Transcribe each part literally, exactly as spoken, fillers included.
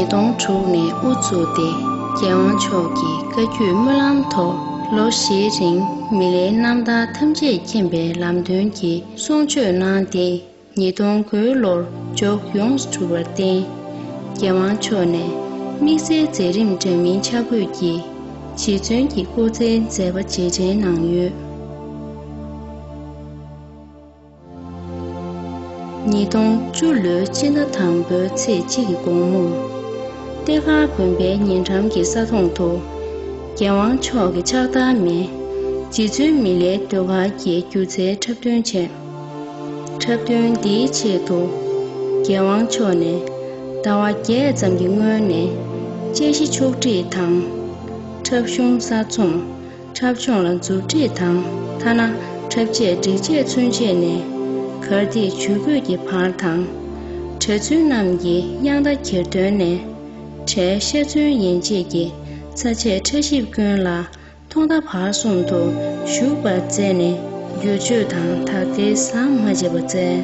ཉིས་སྟོང་དྲུག་ནས་དབུ་བཙུགས་ཏེ། རྒྱལ་དབང་མཆོག་གི་བཀའ་བརྒྱུད་སྨོན་ལམ་ཐོག་ལོ་བཞིའི་རིང་མི་ལའི་རྣམ་ཐར་ཐམས་ཅད་མཁྱེན་པའི་ལམ་སྟོན་གྱི་གསུང་ཆོས་གནང་སྟེ། ཉིས་སྟོང་དགུའི་ལོར་མཇུག་ཡོངས་སུ་གྲུབ་པར་བརྟེན། རྒྱལ་དབང་མཆོག་ནས་དམིགས་བསལ་མཛད་རིམ་འདྲ་མིན་ཆ་བགོས་ཀྱིས་རྗེ་བཙུན་གྱི་སྐུ་ཚེའི་མཛད་པ་རྗེས་དྲན་གནང་ཡོད། ཉིས་སྟོང་བཅུ་ལོའི་སྤྱི་ཟླ་དང་པོའི་ཚེས་གཅིག་གི་དགོང་མོར། གཏེར་ཁ་དགོན་པའི་ཉེ་འགྲམ་གྱི་ས་ཐོག་ཏུ། རྒྱལ་དབང་མཆོག་གི་ཕྱག་རྟགས་མེད་རྗེ་བཙུན་མི་ལའི་ཟློས་གར་གྱི་སྒྱུ་རྩལ་འཁྲབ་སྟོན་བྱས། འཁྲབ་སྟོན་འདིའི་ཆེད་དུ། རྒྱལ་དབང་མཆོག་ནས་ཟླ་བ་བརྒྱད་ཙམ་གྱི་སྔོན་ནས་དཔྱད་གཞི་ཕྱོགས་སྒྲིག་དང་། འཁྲབ་གཞུང་གསར་རྩོམ། འཁྲབ་སྦྱོང་ལ་མཛུབ་ཁྲིད་དང་། ཐ་ན་འཁྲབ་ཆས་སྒྲིག་ཆས་ཚུན་ཆད་ནས་གར་སྟེགས་ཇུས་འགོད་ཀྱི་བར་དང་། གྲྭ་བཙུན་རྣམས་ཀྱི་དབྱངས་རྟ་གྱེར་འདོན་ནས། གྲྭའི་ཤ་ཚོན་ཡན་ཆད་ཀྱི་ས་དཔྱད་ཕྲ་ཞིབ་ཀུན་ལ་ཐོག་མཐའ་བར་གསུམ་དུ་ཞུགས་པར་མཛད་ནས། བསྒྱུར་བཅོས་དང་དག་ཐེར་ཟམ་མ་ཆད་པར་མཛད།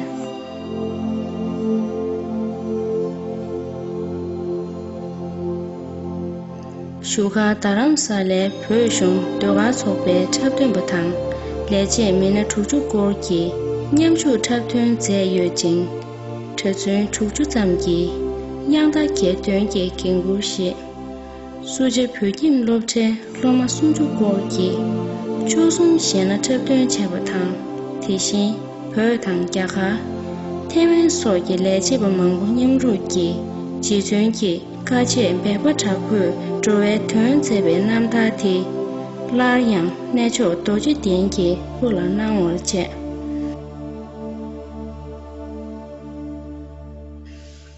བཞུགས་སྒར་རྡ་རམ་ས་ལའི་བོད་གཞུང་ཟློས་གར་ཚོགས་པའི་འཁྲབ་སྟོན་པ་དང་ལས་བྱེད་མི་སྣ་དྲུག་ཅུ་སྐོར་གྱིས་མཉམ་ཞུགས་འཁྲབ་སྟོན་མཛད་ཡོད་ཅིང་། གྲྭ་བཙུན་དྲུག་ཅུ་ཙམ་གྱིས་དབྱངས་རྟ་གྱེར་འདོན་གྱི་འགན་འཁུར་བཞེས། སུ་ཇཱ་བོད་ཁྱིམ་སློབ་གྲྭའི་སློབ་མ་སུམ་ཅུ་སྐོར་གྱིས་ཆོལ་གསུམ་གཞས་སྣ་འཁྲབ་སྟོན་བྱས་པ་དང་། དེ་བཞིན་བོད་དང་རྒྱ་གར། ཐེ་ཝན་སོགས་ཀྱི་ལས་བྱེད་པ་མང་པོ་མཉམ་རུབ་ཀྱིས་རྗེ་བཙུན་གྱི་བཀའ་ཆད་སྦལ་པ་བྲག་བརྐོས་འགྲོ་བའི་དོན་མཛད་པའི་རྣམ་ཐར་དེ་སླར་ཡང་གནས་མཆོག་རྡོ་རྗེ་གདན་གྱི་དབུ་ལ་གནང་བར་བྱས།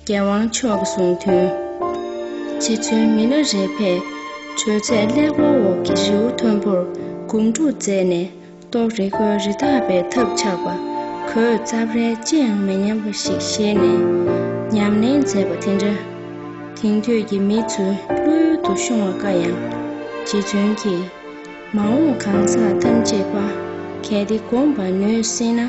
རྒྱལ་དབང་མཆོག་གིས་གསུངས་དོན། རྗེ་བཙུན་མི་ལ་རས་པས་དྲོད་ཚད་ཀླད་ཀོར་འོག་གི་རི་བོ་མཐོན་པོར་སྒོམ་སྒྲུབ་མཛད་ནས། རྟོག་རིག་པའི་རི་དྭགས་པའི་ཐབས་ཆག་པ་གོས་རྩབ་ཧྲལ་ཅི་ཡང་མི་ཉམས་པ་ཞིག་བཞེས་ནས་ཉམས་ལེན་མཛད་པ་དེ་འདྲ། དེང་དུས་ཀྱི་མི་ཚོའི་བློ་ཡུལ་དུ་ཤོང་བ་དཀའ་ཡང་། རྗེ་བཙུན་གྱིས་མ་འོངས་གང་ཟག་ཐམས་ཅད་པ་གལ་ཏེ་བསྒོམ་པར་ནུས་སྲིད་ན།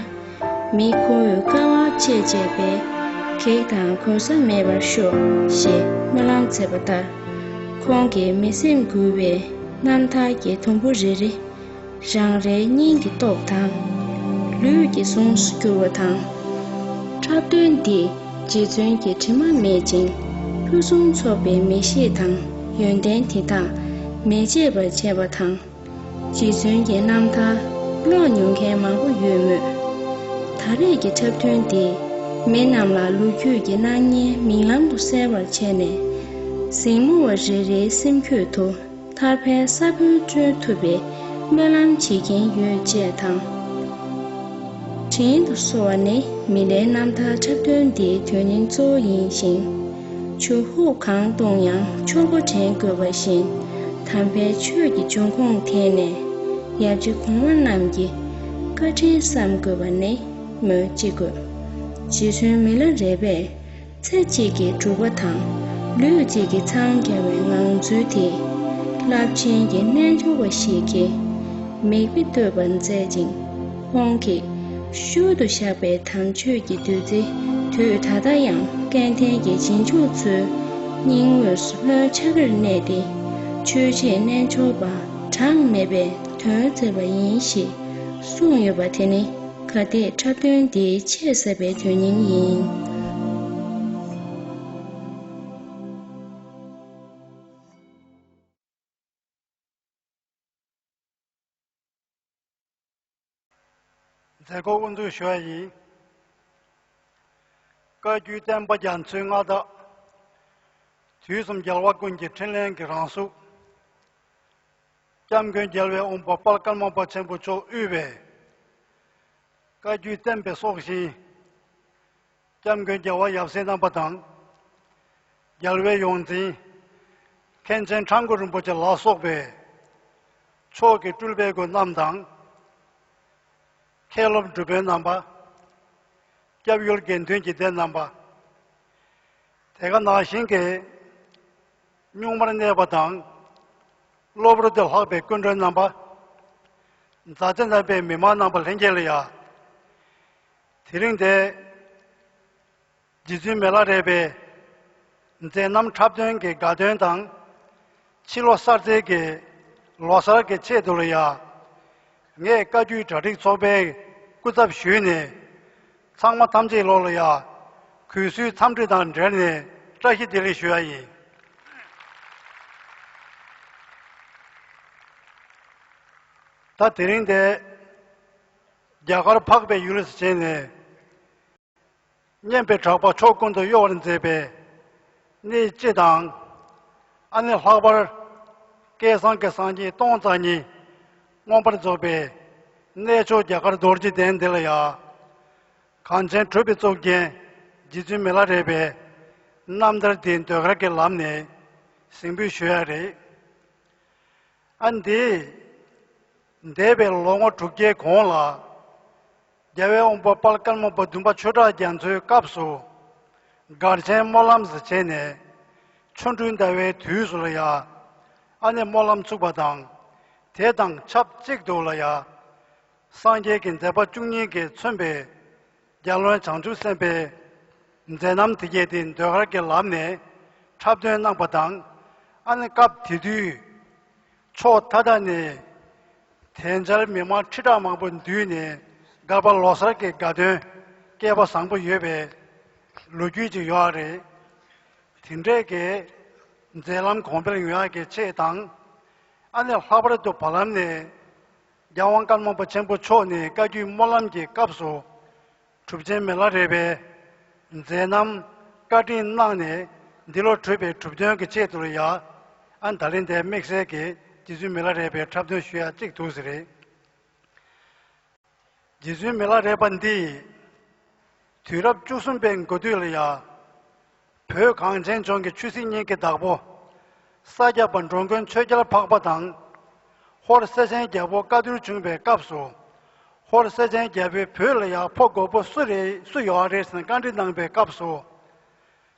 མི་ཁོ་བོའི་དཀའ་བ་སྤྱད་བྱས་པས་གེགས་དང་གོལ་ས་མེད་པར་ཤོག་ཞེས་སྨོན་ལམ་མཛད་པ་ལྟར། ཁོང་གིས་མི་སེམས་འགུལ་བའི་རྣམ་ཐར་གྱི་དུམ་བུ་རེ་རེ་རང་རེའི་སྙིང་གི་སྟོབས་དང་། ལུས་ཀྱི་ཟུངས་སུ་གྱུར་བ་དང་། འཁྲབ་སྟོན་འདིས་རྗེ་བཙུན་གྱི་དྲི་མ་མེད་ཅིང་ཕུན་སུམ་ཚོགས་པའི་མི་གཤིས་དང་ཡོན་ཏན་དེ་དག་མེ་ལྕེས་པར་བྱས་པ་དང་། རྗེ་བཙུན་གྱི་རྣམ་ཐར་ཀློག་མྱོང་མཁན་མང་པོ་ཡོད་མོད། ད་རེས་ཀྱི་འཁྲབ་སྟོན་འདིས་མི་རྣམས་ལ་ལོ་རྒྱུས་ཀྱི་སྣང་བརྙན་མིག་ལམ་དུ་གསལ་བར་བྱས་ནས། གཟིགས་མོ་བ་རེ་རེའི་སེམས་རྒྱུད་དུ་ཐར་པའི་ས་བོན་བསྐྲུན་ཐུབ་པའི་སྨོན་ལམ་བྱེད་ཀྱིན་ཡོད་ཅེས་དང་། དྲིན་དུ་གསོལ་བ་ནི་མི་ལའི་རྣམ་ཐར་འཁྲབ་སྟོན་འདིའི་དོན་སྙིང་གཙོ་བོ་ཡིན་ཞིང་། ཆུ་ཧུབ་གང་བཏུང་ཡང་ཆུ་མགོ་དྲན་དགོས་པ་བཞིན། དམ་པའི་ཆོས་ཀྱི་འབྱུང་ཁུངས་དེ་ནས་ཡབ་རྗེ་གོང་མ་རྣམས་ཀྱི་བཀའ་དྲིན་བསམ་དགོས་པ་ནི་སྨོས་ཅི་དགོས། རྗེ་བཙུན་མི་ལ་རས་པས་ཚེ་གཅིག་གི་སྒྲུབ་པ་དང་ལུས་གཅིག་གིས་འཚང་རྒྱ་བའི་ངང་ཚུལ་དེས་རླབས་ཆེན་གྱི་རྣལ་འབྱོར་པ་ཞིག་གི་མིག་དཔེ་གཏོད་པར་མཛད་ཅིང་། ཁོང་གིས་ཤུལ་དུ་བཞག་པའི་དམ་ཆོས་ཀྱི་བདུད་རྩི་དུས་ད་ལྟ་ཡང་སྐལ་ལྡན་གྱི་རྗེས་འཇུག་ཚོའི་སྙིང་དབུས་སུ་ལྷོད་ཆགས་ཀྱིར་གནས་ཏེ། ཆོས་བྱེད་རྣལ་འབྱོར་པ་གྲངས་མེད་པས་དོན་མཛད་པ་ཡིན་ཞེས་གསུངས་ཡོད་པ་དེ་ནི་ག་དེ་འཁྲབ་སྟོན་འདིའི་ཆེས་ཟབ་པའི་དོན་སྙིང་ཡིན། མཛད་སྒོ་དབུ་འཛུགས་ཞུ་བ་ཡིན། བཀའ་བརྒྱུད་བསྟན་པ་རྒྱ་མཚོའི་མངའ་བདག་དུས་གསུམ་རྒྱལ་བ་ཀུན་གྱི་འཕྲིན་ལས་ཀྱི་རང་གཟུགས། སྐྱབས་མགོན་རྒྱལ་བའི་དབང་པོ་དཔལ་ཀརྨ་པ་ཆེན་པོ་མཆོག་དབུས་པའི་བཀའ་བརྒྱུད་བསྟན་པའི་སྲོག་ཤིང་། སྐྱབས་མགོན་རྒྱལ་བ་ཡབ་སྲས་རྣམ་པ་དང་། རྒྱལ་བའི་ཡོངས་འཛིན། མཁན་ཆེན་ཁྲ་འགུ་རིན་པོ་ཆེ་ལ་སོགས་པའི་མཆོག་གི་སྤྲུལ་པའི་མགོན་རྣམས་དང་། མཁན་སློབ་སྒྲུབ་པའི་རྣམ་པ། སྐྱབས་ཡུལ་དགེ་འདུན་གྱི་སྡེ་རྣམ་པ། དེ་ག་ནང་བཞིན་གྱི་གཉུག་མར་གནས་པ་དང་། གློ་བུར་དུ་ལྷགས་པའི་སྐུ་མགྲོན་རྣམ་པ། མཛའ་བརྩེ་ལྡན་པའི་མི་མང་རྣམ་པ་ལྷན་རྒྱས་ལ་ཡང་། དེ་རིང་འདིར་རྗེ་བཙུན་མི་ལ་རས་པའི་ མཛད་རྣམ་འཁྲབ་སྟོན་གྱི་དགའ་སྟོན་དང་། ཕྱི་ལོ་གསར་ཚེས་ཀྱི་ལོ་གསར་གྱི་ཆེད་དུ་ལ་ཡ། ངས་བཀའ་བརྒྱུད་གྲ་སྒྲིག་ཚོགས་པའི་སྐུ་ཚབ་ཞུས་ནས། ཚང་མ་ཐམས་ཅད་ལོ་ལ་ཡ། གུས་བསུའི་འཚམས་འདྲི་དང་འབྲེལ་ནས་བཀྲ་ཤིས་བདེ་ལེགས་ཞུ་ཡ་ཡིན། ད་དེ་རིང་དེ། རྒྱ་གར་འཕགས་པའི་ཡུལ་ཟེར་བྱས་ནས། སྙན་པའི་གྲགས་པ་ཕྱོགས་ཀུན་ཏུ་གཡོ་བར་མཛད་པའི་གནས་སྤྱི་དང་། ཨ་ནི་ལྷག་པར་སྐལ་བཟང་གི་སངས་རྒྱས་སྟོང་རྩ་གཉིས་མངོན་པར་རྫོགས་པའི་གནས་མཆོག་རྒྱ་གར་རྡོ་རྗེ་གདན་འདི་ལ་ཡ། གངས་ཅན་གྲུབ་པའི་གཙུག་རྒྱན་རྗེ་བཙུན་མི་ལ་རས་པའི་རྣམ་ཐར་འདི་ཟློས་གར་གྱི་ལམ་ནས་གཟིགས་འབུལ་ཞུ་ཡ་རེད། ཨ་འདི། འདས་པའི་ལོ་ངོ་དྲུག་བརྒྱའི་གོང་ལ། རྒྱལ་བའི་དབང་པོ་དཔལ་ཀརྨ་པ་བདུན་པ་ཆོས་གྲགས་རྒྱ་མཚོའི་སྐབས་སུ། སྒར་ཆེན་སྨོན་ལམ་ཟེར་བྱས་ནས། ཆོ་འཕྲུལ་ཟླ་བའི་དུས་སུ་ལ་ཡ། ཨ་ནི་སྨོན་ལམ་ཚུགས་པ་དང་། དེ་དང་ཆབས་ཅིག་ཏུ་ལ་ཡ། སངས་རྒྱས་ཀྱི་མཛད་པ་བཅུ་གཉིས་ཀྱིས་མཚོན་པའི། རྒྱལ་བློན་བྱང་ཆུབ་སེམས་དཔའི་མཛད་རྣམ་དེ་གྱད་དེ་ཟློས་གར་གྱི་ལམ་ནས་འཁྲབ་སྟོན་གནང་པ་དང་། ཨ་ནི་སྐབས་དེ་དུས་ཕྱོགས་མཐའ་དག་ནས་དད་འཇར་མི་མང་ཁྲི་ཕྲག་མང་པོ་འདུས་ནས་སྒར་པ་ལོ་གསར་གྱི་དགའ་སྟོན་སྐལ་པ་བཟང་པོ་ཡོད་པའི་ལོ་རྒྱུས་ཅིག་ཡོད་རེད། དེ་འདྲས་ཀྱི་མཛད་ལམ་གོང་འཕེལ་ཡོང་ཡག་གི་ཆེད་དང་། ཨ་ནི་ལྷག་པར་དུ་བར་ལམ་ནས་རྒྱལ་དབང་ཀརྨ་པ་ཆེན་པོ་མཆོག་ནས་བཀའ་བརྒྱུད་སྨོན་ལམ་གྱི་སྐབས་སུ་གྲུབ་ཆེན་མི་ལ་རས་པའི་མཛད་རྣམ་བཀའ་དྲིན་གནང་ནས་འདི་ལོ་གྲུབ་པའི་གྲུབ་དོན་གྱི་ཆེད་དུ་ལ་ཡ། ཨ་ད་ལན་དེ་དམིགས་བསལ་གྱི་རྗེ་བཙུན་མི་ལ་རས་པའི་འཁྲབ་སྟོན་ཞུ་ཡ་གཅིག་འདུག་ཟེར་རེད། རྗེ་བཙུན་མི་ལ་རས་པ་འདི། དུས་རབས་བཅུ་གསུམ་པའི་འགོ་སྟོད་ལ་ཡ། བོད་གངས་ཅན་ལྗོངས་ཀྱི་ཆོས་སྲིད་གཉིས་ཀྱི་བདག་པོ། ས་སྐྱ་པ་འགྲོ་མགོན་ཆོས་རྒྱལ་འཕགས་པ་དང་། ཧོར་སེ་ཆེན་རྒྱལ་པོ་བཀའ་བསྡུར་བྱུང་བའི་སྐབས་སུ། ཧོར་སེ་ཆེན་རྒྱལ་པོས་བོད་ལ་ཡ་ཕོ་རྒོད་པོ་སུ་རེད་སུ་ཡོད་རེད་ཟེར་བཀའ་འདྲི་གནང་པའི་སྐབས་སུ།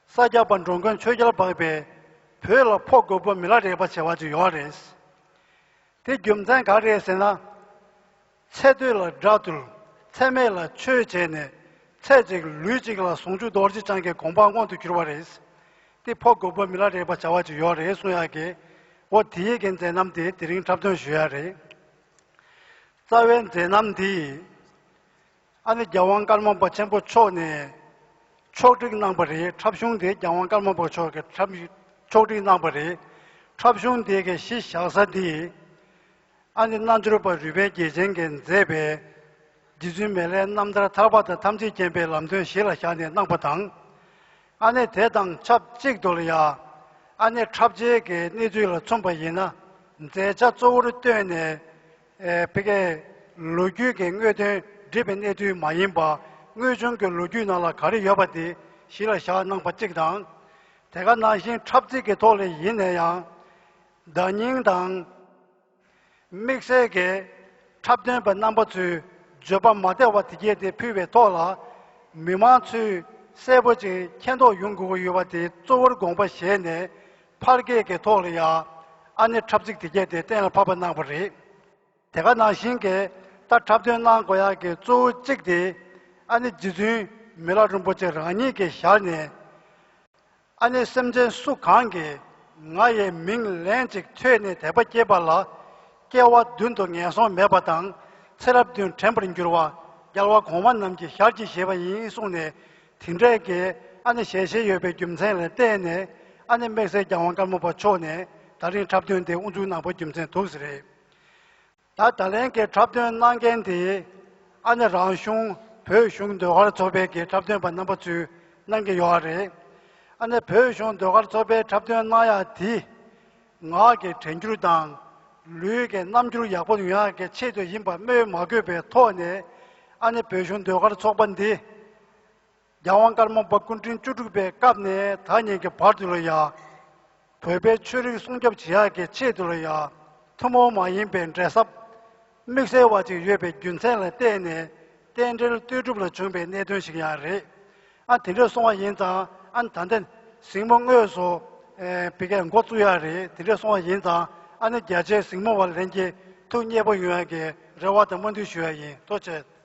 ས་སྐྱ་པ་འགྲོ་མགོན་ཆོས་རྒྱལ་འཕགས་པས་བོད་ལ་ཕོ་རྒོད་པོ་མི་ལ་རས་པ་བྱ་བ་ཅིག་ཡོད་རེད། དེ་རྒྱུ་མཚན་ག་རེ་རེད་ཟེར་ན། ཚེ་སྟོད་ལ་དགྲ་འདུལ། ཚེ་སྨད་ལ་ཆོས་བྱས་ནས་ཚེ་གཅིག་ལུས་གཅིག་ལ་ཟུང་འཇུག་རྡོ་རྗེ་འཆང་གི་གོ་འཕང་མངོན་དུ་གྱུར་པ་རེད། དེ་ཕོ་རྒོད་པོ་མི་ལ་རས་པ་བྱ་བ་ཅིག་ཡོད་རེད་གསུང་ཡག་གི། འོ་དེའི་གི་མཛད་རྣམ་དེ་དེ་རིང་འཁྲབ་སྟོན་ཞུ་ཡ་རེད། རྩ་བའི་མཛད་རྣམ་འདི། ཨ་ནི་རྒྱལ་དབང་ཀརྨ་པ་ཆེན་པོ་མཆོག་ནས་ཕྱོགས་སྒྲིག་གནང་པ་རེད། འཁྲབ་གཞུང་དེ་རྒྱལ་དབང་ཀརྨ་པ་མཆོག་གིས་འཁྲབ་ཕྱོགས་སྒྲིག་གནང་པ་རེད། འཁྲབ་གཞུང་དེ་གི་གཞི་བཞག་ས་འདི། ཨ་ནི་རྣལ་འབྱོར་པ་རུས་སྦལ་རྒྱལ་ཆེན་གྱིས་མཛད་པའི་རྗེ་བཙུན་མི་ལའི་རྣམ་ཐར་ཐར་པ་དང་ཐམས་ཅད་མཁྱེན་པའི་ལམ་སྟོན་གཞི་ལ་བཞག་ནས་གནང་པ་དང་། ཨ་ནི་དེ་དང་ཆབས་ཅིག་ཏུ་ལ་ཡ། ཨ་ནི་འཁྲབ་ཆས་ཀྱི་གནས་ཚུལ་ལ་མཚོན་པ་ཡིན་ན། མཛད་བྱ་གཙོ་བོར་བཏོན་ནས། ཨེ་ཕ་གིའི་ལོ་རྒྱུས་ཀྱི་དངོས་དོན་འགྲེལ་པའི་གནས་ཚུལ་མ་ཡིན་པ། དངོས་བྱུང་གི་ལོ་རྒྱུས་ནང་ལ་ག་རེ་ཡོད་པ་དེ་གཞི་ལ་བཞག་གནང་པ་གཅིག་དང་། དེ་ག་ནང་བཞིན་འཁྲབ་ཚིག་གི་ཐོག་ལ་ཡིན་ན་ཡང་། བརྡ་རྙིང་དང་། དམིགས་བསལ་གྱི་འཁྲབ་སྟོན་པ་རྣམ་པ་ཚོས་བརྗོད་པ་མ་བདེ་བ་དེ་གྱད་དེ་ཕུལ་བའི་ཐོག་ལ། མི་མང་ཚོས་གསལ་པོ་ཅིག་མཁྱེན་རྟོགས་ཡོང་དགོས་ཀྱི་ཡོད་པ་དེ་གཙོ་བོར་དགོངས་པ་བཞེས་ནས། ཕལ་སྐད་ཀྱི་ཐོག་ལ་ཡང་ཨ་ནི་འཁྲབ་ཚིག་དེ་གྱད་དེ་གཏན་ལ་ཕབ་པ་གནང་བ་རེད། དེ་ག་ནང་བཞིན་གྱི་ད་འཁྲབ་སྟོན་གནང་དགོས་ཡག་གི་གཙོ་བོ་གཅིག་དེ། ཨ་ནི་རྗེ་བཙུན་མི་ལ་རིན་པོ་ཆེ་རང་ཉིད་ཀྱི་ཞལ་ནས། ཨ་ནི་སེམས་ཅན་སུ་གང་གིས་ང་ཡི་མིང་ལན་ཅིག་ཐོས་ནས་དད་པ་སྐྱེས་པ་ལ། སྐྱེ་བ་བདུན་དུ་ངན་སོང་མེད་པ་དང་། ཚེ་རབས་བདུན་དྲན་པར་འགྱུར་བ། རྒྱལ་བ་གོང་མ་རྣམས་ཀྱི་ཞལ་གྱིས་བཞེས་པ་ཡིན་གསུངས་ནས། དེ་འདྲས་ཀྱི་ཨ་ནི་ཞལ་བཞེས་ཡོད་པའི་རྒྱུ་མཚན་ལ་བརྟེན་ནས། ཨ་ནི་དམིགས་བསལ་རྒྱལ་དབང་ཀརྨ་པ་མཆོག་ནས་ད་རིང་འཁྲབ་སྟོན་དེ་དབུ་འཛུགས་གནང་པའི་རྒྱུ་མཚན་འདུག་ཟེར་རེད། ད་ད་ལན་གྱི་འཁྲབ་སྟོན་གནང་མཁན་དེ། ཨ་ནི་རང་གཞུང་བོད་གཞུང་ཟློས་གར་ཚོགས་པའི་གི་འཁྲབ་སྟོན་པ་རྣམ་པ་ཚོས་གནང་གི་ཡོད་རེད། ཨ་ནི་བོད་གཞུང་ཟློས་གར་ཚོགས་པའི་འཁྲབ་སྟོན་གནང་ཡག་དེ། ངག་གི་དྲན་འགྱུར་དང་། ལུས་ཀྱི་རྣམ་འགྱུར་ཡག་པོ་ཡོང་ཡག་གི་ཆེད་དུ་ཡིན་པ་སྨོས་མ་དགོས་པའི་ཐོག་ནས། ཨ་ནི་བོད་གཞུང་ཟློས་གར་ཚོགས་པ་འདི། རྒྱལ་དབང་ཀརྨ་པ་སྐུ་ཕྲེང་བཅུ་དྲུག་པའི་སྐབས་ནས་ད་ཉིན་གྱི་བར་དུ་ལ་ཡ། བོད་པའི་ཆོས་རིག་སྲུང་སྐྱོབ་བྱེད་ཡག་གི་ཆེད་དུ་ལ་ཡ། ཐུན་མོང་མ་ཡིན་པའི་འབྲེལ་ཟབ་དམིགས་བསལ་བ་ཅིག་ཡོད་པའི་རྒྱུ་མཚན་ལ་བརྟེན་ནས། རྟེན་འབྲེལ་ལྟོས་གྲུབ་ལ་བྱུང་བའི་གནད་དོན་ཞིག་ཡང་རེད། ཨ་དེ་འདྲས་སོང་བ་ཡིན་ཙང་། ཨ་ད་ལྟ་གཟིགས་མོ་དངོས་སུ་ཨེ་ཕ་གིར་འགོ་བཙུགས་ཡག་རེད། དེ་འདྲས་སོང་བ་ཡིན་ཙང་། ཨ་ནི་རྒྱ་ཆེའི་གཟིགས་མོ་བ་ལྷན་རྒྱས་ཐུགས་མཉེས་པོ་ཡོང་ཡག་གི་རེ་བ་དང་སྨོན་འདུན་ཞུ་ཡག་ཡིན། ཐུགས་རྗེ་ཆེ།